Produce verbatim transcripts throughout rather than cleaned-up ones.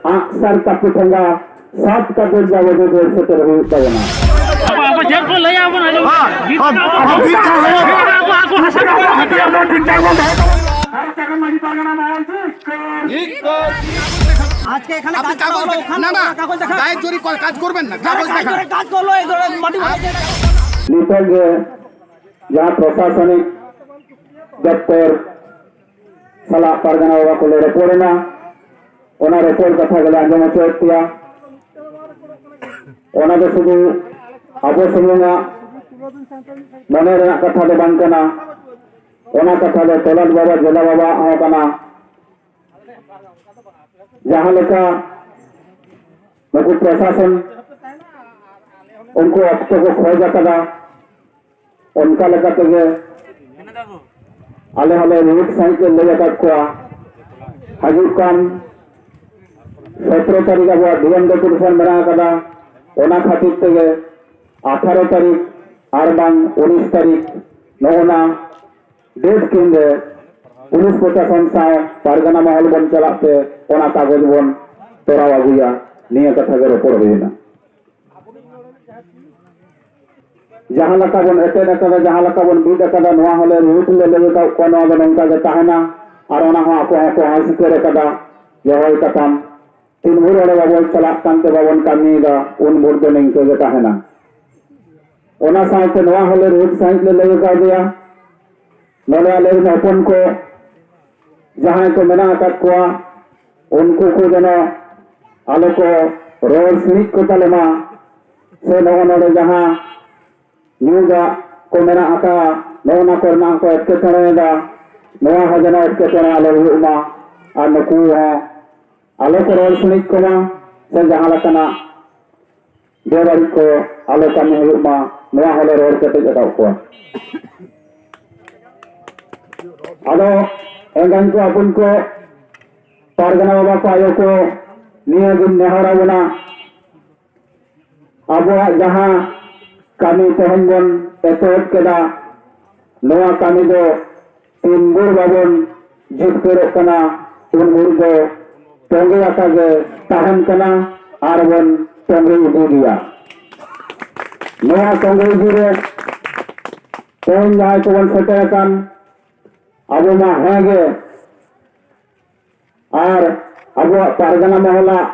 ᱟᱜᱼᱥᱟᱨ ᱠᱟᱹᱯᱤ ᱴᱷᱮᱸᱜᱟ ᱥᱟᱵ ᱠᱟᱛᱮ ᱡᱟᱵᱚ ᱫᱚ ᱥᱮᱴᱮᱨ ᱦᱩᱭᱩᱜ ᱛᱟᱵᱚᱱᱟ᱾ ᱟᱵᱚ ᱟᱵᱚ ᱪᱮᱫ ᱠᱚ ᱞᱟᱹᱭᱟ ᱵᱚᱱ ᱟᱸᱡᱚᱢᱟ᱾ ᱦᱮᱸ, ᱦᱮᱸ, ᱟᱵᱚ ᱵᱤᱨ ᱠᱚ ᱦᱮᱸ᱾ ᱟᱵᱚ ᱟᱠᱚ ᱦᱟᱥᱟ ᱠᱚ ᱦᱟᱹᱴᱤᱧ ᱟᱵᱚ ᱴᱷᱤᱠ ᱴᱷᱟᱠ ᱵᱚᱱ ᱫᱚᱦᱚ ᱠᱟᱜᱼᱟ᱾ ᱟᱨ ᱪᱟᱠᱟ ᱢᱟᱹᱡᱷᱤ ᱯᱟᱨᱜᱟᱱᱟ ᱢᱚᱦᱚᱞ ᱴᱷᱤᱠ ᱠᱚ᱾ ᱟᱡᱠᱮ এখানে আপনি কাজ কাগজ করা দেখ-, না, না, কাগজ দেখা। গায়ে জোরে কর, কাজ করবেন না, কাগজ দেখা। নিতোগ ᱡᱟᱦᱟᱸ ᱯᱨᱚᱥᱟᱥᱚᱱᱤᱠ ᱫᱚᱯᱛᱚᱨ ᱥᱟᱞᱟᱜ ᱯᱟᱨᱜᱟᱱᱟ ᱵᱟᱵᱟ ᱠᱚᱞᱮ ᱨᱚᱯᱚᱲ ᱮᱱᱟ, ᱚᱱᱟ ᱨᱚᱯᱚᱲ ᱠᱟᱛᱷᱟ ᱜᱮᱞᱮ ᱟᱸᱡᱚᱢ ᱦᱚᱪᱚᱭᱮᱫ ᱯᱮᱭᱟ᱾ ᱚᱱᱟ ᱫᱚ ᱥᱩᱫᱷᱩ ᱟᱵᱚ ᱥᱩᱢᱩᱝᱟᱜ ᱢᱚᱱᱮ ᱨᱮᱱᱟᱜ ᱠᱟᱛᱷᱟ ᱫᱚ ᱵᱟᱝ ᱠᱟᱱᱟ, ᱚᱱᱟ ᱠᱟᱛᱷᱟ ᱫᱚ ᱛᱚᱞᱟᱴ ᱵᱟᱵᱟ, ᱡᱮᱞᱟ ᱵᱟᱵᱟ ᱦᱚᱸ ᱠᱟᱱᱟ᱾ ᱡᱟᱦᱟᱸ ᱞᱮᱠᱟ ᱱᱩᱠᱩ ᱯᱨᱚᱥᱟᱥᱚᱱ ᱩᱱᱠᱩ ᱚᱠᱛᱚ ᱠᱚ ᱠᱷᱚᱡᱽ ᱟᱠᱟᱫᱟ, ᱚᱱᱠᱟ ᱞᱮᱠᱟ ᱛᱮᱜᱮ ᱟᱞᱮ ᱦᱚᱸᱞᱮ ᱨᱤᱦᱤᱴ ᱥᱟᱺᱦᱤᱡ ᱞᱮ ᱞᱟᱹᱭ ᱟᱠᱟᱫ ᱠᱚᱣᱟ᱾ ᱦᱤᱡᱩᱜ ᱠᱟᱱ ᱥᱚᱛᱨᱚ ᱛᱟᱹᱨᱤᱠᱷ ᱟᱵᱚᱣᱟᱜ ᱰᱤ ᱮᱢ ᱰᱮᱯᱩᱴᱮᱥᱚᱱ ᱢᱮᱱᱟᱜ ᱟᱠᱟᱫᱟ, ᱚᱱᱟ ᱠᱷᱟᱹᱛᱤᱨ ᱛᱮᱜᱮ ᱟᱴᱷᱟᱨᱚ ᱛᱟᱹᱨᱤᱠᱷ ᱟᱨ ᱵᱟᱝ ᱩᱱᱤᱥ ᱛᱟᱹᱨᱤᱠᱷ ᱱᱚᱜᱼᱚ ᱱᱟ ᱰᱮᱴ ᱠᱤᱱ ᱨᱮ ᱯᱩᱞᱤᱥ ᱯᱨᱚᱥᱟᱥᱚᱱ ᱥᱟᱶ ᱯᱟᱨᱜᱟᱱᱟ ᱢᱚᱦᱚᱞ ᱵᱚᱱ ᱪᱟᱞᱟᱜ ᱛᱮ ᱚᱱᱟ ᱠᱟᱜᱚᱡᱽ ᱵᱚᱱ ᱛᱚᱨᱟᱣ ᱟᱹᱜᱩᱭᱟ, ᱱᱤᱭᱟᱹ ᱠᱟᱛᱷᱟ ᱜᱮ ᱨᱚᱯᱚᱲ ᱦᱩᱭᱮᱱᱟ᱾ ᱡᱟᱦᱟᱸ ᱞᱮᱠᱟ ᱵᱚᱱ ᱮᱴᱮᱫ ᱟᱠᱟᱫᱟ, ᱡᱟᱦᱟᱸ ᱞᱮᱠᱟ ᱵᱚᱱ ᱵᱤᱫ ᱟᱠᱟᱫᱟ, ᱱᱚᱣᱟ ᱦᱚᱸᱞᱮ ᱨᱤᱦᱤᱴ ᱞᱮ ᱞᱟᱹᱭ ᱟᱠᱟᱫ ᱠᱚᱣᱟ, ᱱᱚᱣᱟ ᱫᱚ ᱱᱚᱝᱠᱟ ᱜᱮ ᱛᱟᱦᱮᱱᱟ᱾ ᱟᱨ ᱚᱱᱟ ᱦᱚᱸ ᱟᱠᱚ ᱦᱚᱸᱠᱚ ᱦᱟᱹᱥᱤᱠᱟᱹᱨ ᱟᱠᱟᱫᱟ ᱡᱮ ᱦᱳᱭ ᱠᱟᱛᱷᱟᱢ, ᱛᱤᱱ ᱵᱷᱳᱨ ᱚᱸᱰᱮ ᱵᱟᱵᱚᱱ ᱪᱟᱞᱟᱜ ᱠᱟᱱᱛᱮ ᱵᱟᱵᱚᱱ ᱠᱟᱹᱢᱤᱭᱮᱫᱟ, ᱩᱱ ᱵᱷᱳᱨ ᱫᱚ ᱱᱤᱝᱠᱟᱹ ᱜᱮ ᱛᱟᱦᱮᱱᱟ᱾ ᱚᱱᱟ ᱥᱟᱶᱛᱮ ᱱᱚᱣᱟ ᱦᱚᱸᱞᱮ ᱨᱤᱦᱤᱴ ᱥᱟᱺᱦᱤᱡ ᱞᱮ ᱞᱟᱹᱭ ᱠᱟᱣᱫᱮᱭᱟ, ᱱᱚᱰᱮ ᱟᱞᱮ ᱨᱮᱱ ᱦᱚᱯᱚᱱ ᱠᱚ ᱡᱟᱦᱟᱸᱭ ᱠᱚ ᱢᱮᱱᱟᱜ ᱟᱠᱟᱫ ᱠᱚᱣᱟ, ᱩᱱᱠᱩ ᱠᱚ ᱡᱮᱱᱚ ᱟᱞᱚ ᱠᱚ ᱨᱚᱲ ᱥᱤᱬᱤᱡ ᱠᱚ ᱛᱟᱞᱮ ᱢᱟ, ᱥᱮ ᱱᱚᱜᱼᱚ ᱱᱚᱰᱮ ᱡᱟᱦᱟᱸ ᱧᱩ ᱫᱟᱜ ᱠᱚ ᱢᱮᱱᱟᱜ ᱟᱠᱟᱫ, ᱱᱚᱜᱼᱚ ᱱᱟ ᱠᱚᱨᱮᱱᱟᱜ ᱠᱚ ᱮᱴᱠᱮᱴᱚᱬᱮᱭᱮᱫᱟ, ᱱᱚᱣᱟ ᱦᱚᱸ ᱡᱮᱱᱚ ᱮᱴᱠᱮᱴᱚᱬᱮ ᱟᱞᱚ ᱦᱩᱭᱩᱜ ᱢᱟ᱾ ᱟᱨ ᱱᱩᱠᱩ ᱦᱚᱸ ᱟᱞᱚ ᱠᱚ ᱨᱚᱲ ᱥᱤᱬᱤᱡ ᱠᱚᱢᱟ, ᱥᱮ ᱡᱟᱦᱟᱸ ᱞᱮᱠᱟᱱᱟᱜ ᱵᱮᱵᱟᱹᱲᱤᱡ ᱠᱚ ᱟᱞᱚ ᱠᱟᱹᱢᱤ ᱦᱩᱭᱩᱜ ᱢᱟ, ᱱᱚᱣᱟ ᱦᱚᱸᱞᱮ ᱨᱚᱲ ᱠᱮᱴᱮᱡ ᱟᱠᱟᱫ ᱠᱚᱣᱟ᱾ ᱟᱫᱚ ᱮᱸᱜᱟᱧ ᱠᱚ, ᱟᱹᱯᱩᱧ ᱠᱚ, ᱯᱟᱨᱜᱟᱱᱟ ᱵᱟᱵᱟ ᱠᱚ, ᱟᱭᱳ ᱠᱚ, ᱱᱤᱭᱟᱹ ᱜᱤᱧ ᱱᱮᱦᱚᱨ ᱟᱵᱚᱱᱟ, ᱟᱵᱚᱣᱟᱜ ᱡᱟᱦᱟᱸ ᱠᱟᱹᱢᱤ ᱛᱮᱦᱮᱧ ᱵᱚᱱ ᱮᱛᱚᱦᱚᱵ ᱠᱮᱫᱟ, ᱱᱚᱣᱟ ᱠᱟᱹᱢᱤ ᱫᱚ ᱛᱤᱱ ᱵᱷᱳᱨ ᱵᱟᱵᱚᱱ ᱡᱤᱛᱠᱟᱹᱨᱚᱜ ᱠᱟᱱᱟ, ᱩᱱ ᱵᱷᱳᱨ ᱫᱚ ᱛᱚᱸᱜᱮ ᱟᱠᱟ ᱜᱮ ᱛᱟᱦᱮᱱ ᱠᱟᱱᱟ ᱟᱨ ᱵᱚᱱ ᱛᱚᱸᱜᱮ ᱤᱫᱤ ᱜᱮᱭᱟ᱾ ᱱᱚᱣᱟ ᱛᱚᱸᱜᱮ ᱤᱫᱤ ᱨᱮ ᱛᱮᱦᱮᱧ ᱡᱟᱦᱟᱸᱭ ᱠᱚᱵᱚᱱ ᱥᱮᱴᱮᱨ ᱟᱠᱟᱱ, ᱟᱵᱚ ᱢᱟ ᱦᱮᱸ ᱜᱮ, ᱟᱨ ᱟᱵᱚᱣᱟᱜ ᱯᱟᱨᱜᱟᱱᱟ ᱢᱚᱦᱚᱞᱟᱜ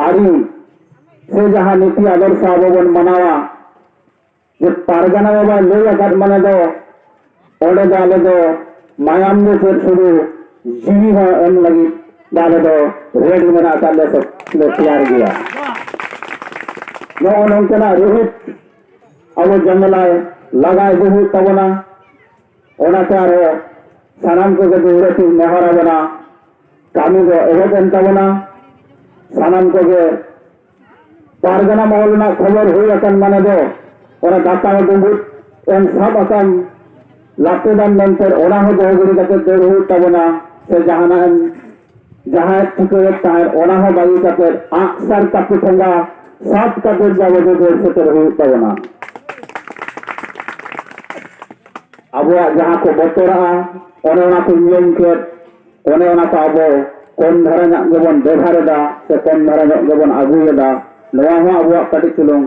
ᱟᱹᱨᱤ ᱥᱮ ᱡᱟᱦᱟᱸ ᱱᱤᱛᱤ ᱟᱫᱚᱨᱥᱚ ᱟᱵᱚ ᱵᱚᱱ ᱢᱟᱱᱟᱣᱟ, ᱡᱮ ᱯᱟᱨᱜᱟᱱᱟ ᱵᱟᱵᱟᱭ ᱞᱟᱹᱭ ᱟᱠᱟᱫ ᱢᱟᱱᱮ ᱫᱚ ᱚᱸᱰᱮ ᱫᱚ ᱟᱞᱮ ᱫᱚ ᱢᱟᱭᱟᱢ ᱫᱚ ᱪᱮᱫ, ᱥᱩᱫᱷᱩ ᱡᱤᱣᱤ ᱦᱚᱸ ᱮᱢ ᱞᱟᱹᱜᱤᱫ ᱫᱚ ᱟᱞᱮ ᱫᱚ ᱨᱮᱰᱤ ᱢᱮᱱᱟᱜ ᱟᱠᱟᱫ ᱞᱮᱭᱟ ᱥᱮ ᱞᱮ ᱛᱮᱭᱟᱨ ᱜᱮᱭᱟ᱾ ᱱᱚᱜᱼᱚ ᱱᱚᱝᱠᱟᱱᱟᱜ ᱨᱩᱦᱤᱫ ᱟᱵᱚ ᱡᱚᱢᱮᱞᱟᱭ ᱞᱟᱜᱟ ᱤᱫᱤ ᱦᱩᱭᱩᱜ ᱛᱟᱵᱚᱱᱟ᱾ ᱚᱱᱟᱛᱮ ᱟᱨᱦᱚᱸ ᱥᱟᱱᱟᱢ ᱠᱚᱜᱮ ᱫᱩᱦᱲᱟᱹ ᱛᱤᱧ ᱱᱮᱦᱚᱨ ᱟᱵᱚᱱᱟ, ᱠᱟᱹᱢᱤ ᱫᱚ ᱮᱦᱚᱵ ᱮᱱ ᱛᱟᱵᱚᱱᱟ᱾ ᱥᱟᱱᱟᱢ ᱠᱚᱜᱮ ᱯᱟᱨᱜᱟᱱᱟ ᱢᱚᱦᱚᱞ ᱨᱮᱱᱟᱜ ᱠᱷᱚᱵᱚᱨ ᱦᱩᱭ ᱟᱠᱟᱱ ᱢᱟᱱᱮ ᱫᱚ ᱚᱱᱟ ᱫᱟᱠᱟ ᱰᱩᱸᱵᱩᱜ ᱮᱢ ᱥᱟᱵ ᱟᱠᱟᱱ ᱞᱟᱛᱮ ᱫᱟᱢ ᱢᱮᱱᱛᱮ ᱚᱱᱟ ᱦᱚᱸ ᱫᱚᱦᱚ ᱜᱤᱰᱤ ᱠᱟᱛᱮ ᱫᱟᱹᱲ ᱦᱩᱭᱩᱜ ᱛᱟᱵᱚᱱᱟ, ᱥᱮ ᱡᱟᱦᱟᱱᱟᱜ ᱮᱢ ᱡᱟᱦᱟᱸᱭ ᱪᱤᱠᱟᱹᱭᱮᱫ ᱛᱟᱦᱮᱸᱫ ᱚᱱᱟ ᱦᱚᱸ ᱵᱟᱹᱜᱤ ᱠᱟᱛᱮ ᱟᱸᱜ ᱥᱟᱨ ᱠᱟᱹᱯᱤ ᱴᱷᱮᱸᱜᱟ ᱥᱟᱵ ᱠᱟᱛᱮ ᱡᱟᱵᱚ ᱫᱚ ᱫᱟᱹᱲ ᱥᱮᱴᱮᱨ ᱦᱩᱭᱩᱜ ᱛᱟᱵᱚᱱᱟ᱾ ᱟᱵᱚᱣᱟᱜ ᱡᱟᱦᱟᱸ ᱠᱚ ᱵᱚᱛᱚᱨᱟᱜᱼᱟ, ᱚᱱᱮ ᱚᱱᱟ ᱠᱚ ᱧᱩᱢ ᱠᱮᱫ, ᱚᱱᱮ ᱚᱱᱟ ᱠᱚ ᱟᱵᱚ ᱠᱚᱢ ᱫᱷᱟᱨᱟ ᱧᱚᱜ ᱜᱮᱵᱚᱱ ᱵᱮᱵᱷᱟᱨ ᱮᱫᱟ ᱥᱮ ᱠᱚᱢ ᱫᱷᱟᱨᱟ ᱧᱚᱜ ᱜᱮᱵᱚᱱ ᱟᱹᱜᱩᱭᱮᱫᱟ᱾ ᱱᱚᱣᱟ ᱦᱚᱸ ᱟᱵᱚᱣᱟᱜ ᱠᱟᱹᱴᱤᱡ ᱪᱩᱞᱩᱝ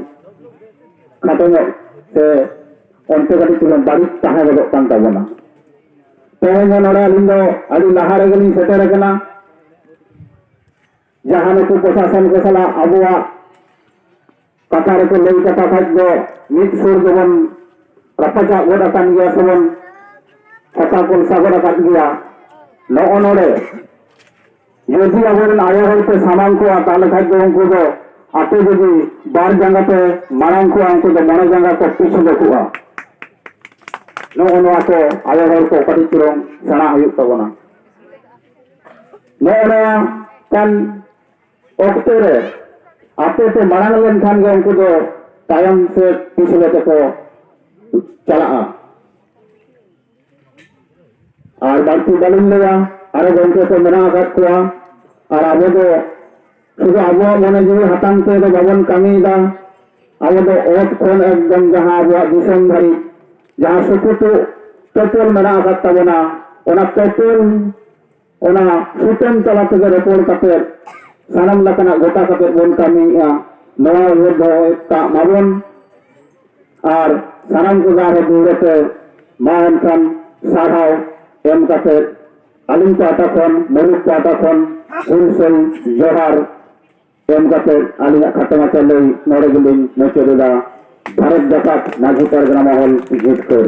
ᱠᱷᱟᱴᱚ ᱧᱚᱜ ᱥᱮ ᱚᱱᱛᱮ ᱠᱟᱹᱴᱤᱡ ᱪᱩᱞᱩᱝ ᱵᱟᱹᱲᱤᱡ ᱛᱟᱦᱮᱸ ᱜᱚᱫᱚᱜ ᱠᱟᱱ ᱛᱟᱵᱚᱱᱟ᱾ ᱛᱮᱦᱮᱧ ᱦᱚᱸ ᱱᱚᱰᱮ ᱟᱹᱞᱤᱧ ᱫᱚ ᱟᱹᱰᱤ ᱞᱟᱦᱟ ᱨᱮᱜᱮᱞᱤᱧ ᱥᱮᱴᱮᱨ ᱟᱠᱟᱱᱟ᱾ ᱡᱟᱦᱟᱸ ᱱᱩᱠᱩ ᱯᱨᱚᱥᱟᱥᱚᱱ ᱠᱚ ᱥᱟᱞᱟᱜ ᱟᱵᱚᱣᱟᱜ ᱠᱟᱛᱷᱟ ᱨᱮᱠᱚ ᱞᱟᱹᱭ ᱠᱟᱛᱷᱟ ᱠᱷᱟᱡ ᱫᱚ ᱢᱤᱫ ᱥᱩᱨ ᱫᱚᱵᱚᱱ ᱨᱟᱯᱟᱪᱟᱜ ᱜᱚᱫ ᱟᱠᱟᱱ ᱜᱮᱭᱟ ᱥᱮᱵᱚᱱ ᱪᱷᱟᱛᱟ ᱠᱚᱞᱥᱟ ᱜᱚᱫ ᱟᱠᱟᱫ ᱜᱮᱭᱟ᱾ ᱱᱚᱜᱼᱚ ᱱᱚᱰᱮ ᱡᱩᱫᱤ ᱟᱵᱚᱨᱮᱱ ᱟᱭᱳ ᱦᱚᱲ ᱯᱮ ᱥᱟᱢᱟᱝ ᱠᱚᱜᱼᱟ, ᱛᱟᱦᱚᱞᱮ ᱠᱷᱟᱡ ᱫᱚ ᱩᱱᱠᱩ ᱫᱚ ᱟᱯᱮ ᱡᱩᱫᱤ ᱵᱟᱨ ᱡᱟᱸᱜᱟ ᱯᱮ ᱢᱟᱲᱟᱝ ᱠᱚᱜᱼᱟ, ᱩᱱᱠᱩ ᱫᱚ ᱢᱚᱬᱮ ᱡᱟᱸᱜᱟ ᱠᱚ ᱯᱤᱪᱷᱞᱟᱹ ᱠᱚᱜᱼᱟ᱾ ᱱᱚᱜᱼᱚ ᱱᱚᱣᱟ ᱠᱚ ᱟᱭᱳ ᱦᱚᱲ ᱠᱚ ᱠᱟᱹᱴᱤᱡ ᱪᱩᱞᱩᱝ ᱥᱮᱬᱟ ᱦᱩᱭᱩᱜ ᱛᱟᱵᱚᱱᱟ᱾ ᱱᱚᱜᱼᱚ ᱱᱚᱣᱟ ᱠᱟᱱ ᱚᱠᱛᱚ ᱨᱮ ᱟᱯᱮ ᱯᱮ ᱢᱟᱲᱟᱝ ᱞᱮᱱᱠᱷᱟᱱ ᱜᱮ ᱩᱱᱠᱩ ᱫᱚ ᱛᱟᱭᱚᱢ ᱥᱮᱫ ᱯᱤᱪᱷᱞᱟᱹ ᱛᱮᱠᱚ ᱪᱟᱞᱟᱜᱼᱟ᱾ ᱟᱨ ᱵᱟᱹᱲᱛᱤ ᱵᱟᱹᱞᱤᱧ ᱞᱟᱹᱭᱟ, ᱟᱨᱚ ᱜᱚᱢᱠᱮ ᱠᱚ ᱢᱮᱱᱟᱜ ᱟᱠᱟᱫ ᱠᱚᱣᱟ᱾ ᱟᱨ ᱟᱵᱚ ᱫᱚ ᱥᱩᱫᱷᱩ ᱟᱵᱚᱣᱟᱜ ᱢᱚᱱᱮ ᱡᱤᱣᱤ ᱦᱟᱛᱟᱝ ᱛᱮ ᱫᱚ ᱵᱟᱵᱚᱱ ᱠᱟᱹᱢᱤᱭᱮᱫᱟ, ᱟᱵᱚ ᱫᱚ ᱚᱛ ᱠᱷᱚᱱ ᱮᱠᱫᱚᱢ ᱡᱟᱦᱟᱸ ᱟᱵᱚᱣᱟᱜ ᱫᱤᱥᱚᱢ ᱫᱷᱟᱹᱨᱤᱡ ᱡᱟᱦᱟᱸ ᱥᱩᱯᱩᱛᱩ ᱯᱮᱯᱮᱞ ᱢᱮᱱᱟᱜ ᱟᱠᱟᱫ ᱛᱟᱵᱚᱱᱟ, ᱚᱱᱟ ᱯᱮᱯᱮᱞ ᱚᱱᱟ ᱥᱩᱛᱟᱹᱢ ᱛᱟᱞᱟ ᱛᱮᱜᱮ ᱨᱚᱯᱚᱲ ᱠᱟᱛᱮ ᱥᱟᱱᱟᱢ ᱞᱮᱠᱟᱱᱟᱜ ᱜᱚᱴᱟ ᱠᱟᱛᱮ ᱵᱚᱱ ᱠᱟᱹᱢᱤᱭᱮᱫᱼᱟ᱾ ᱱᱚᱣᱟ ᱩᱭᱦᱟᱹᱨ ᱫᱚᱦᱚ ᱠᱟᱜ ᱢᱟᱵᱚᱱ᱾ ᱟᱨ ᱥᱟᱱᱟᱢ ᱠᱚᱜᱮ ᱟᱨᱦᱚᱸ ᱫᱩᱦᱲᱟᱹ ᱛᱮ ᱢᱟ ᱮᱱᱠᱷᱟᱱ ᱥᱟᱨᱦᱟᱣ ᱮᱢ ᱠᱟᱛᱮ ᱟᱹᱞᱤᱧ ᱯᱟᱦᱴᱟ ᱠᱷᱚᱱ, ᱢᱩᱞᱩᱠ ᱯᱟᱦᱴᱟ ᱠᱷᱚᱱ ᱦᱩᱞᱥᱟᱹᱭ ᱡᱚᱦᱟᱨ ᱮᱢ ᱠᱟᱛᱮ ᱟᱹᱞᱤᱧᱟᱜ ᱠᱷᱟᱴᱚ ᱢᱟᱪᱷᱟ ᱞᱟᱹᱭ ᱱᱚᱰᱮ ᱜᱮᱞᱤᱧ ᱢᱩᱪᱟᱹᱫ ᱮᱫᱟ᱾ ᱵᱷᱟᱨᱚᱛ ᱡᱟᱠᱟᱛ ᱢᱟᱹᱡᱷᱤ ᱯᱟᱨᱜᱟᱱᱟ ᱢᱚᱦᱚᱞ ᱡᱤᱛᱠᱟᱹᱨ᱾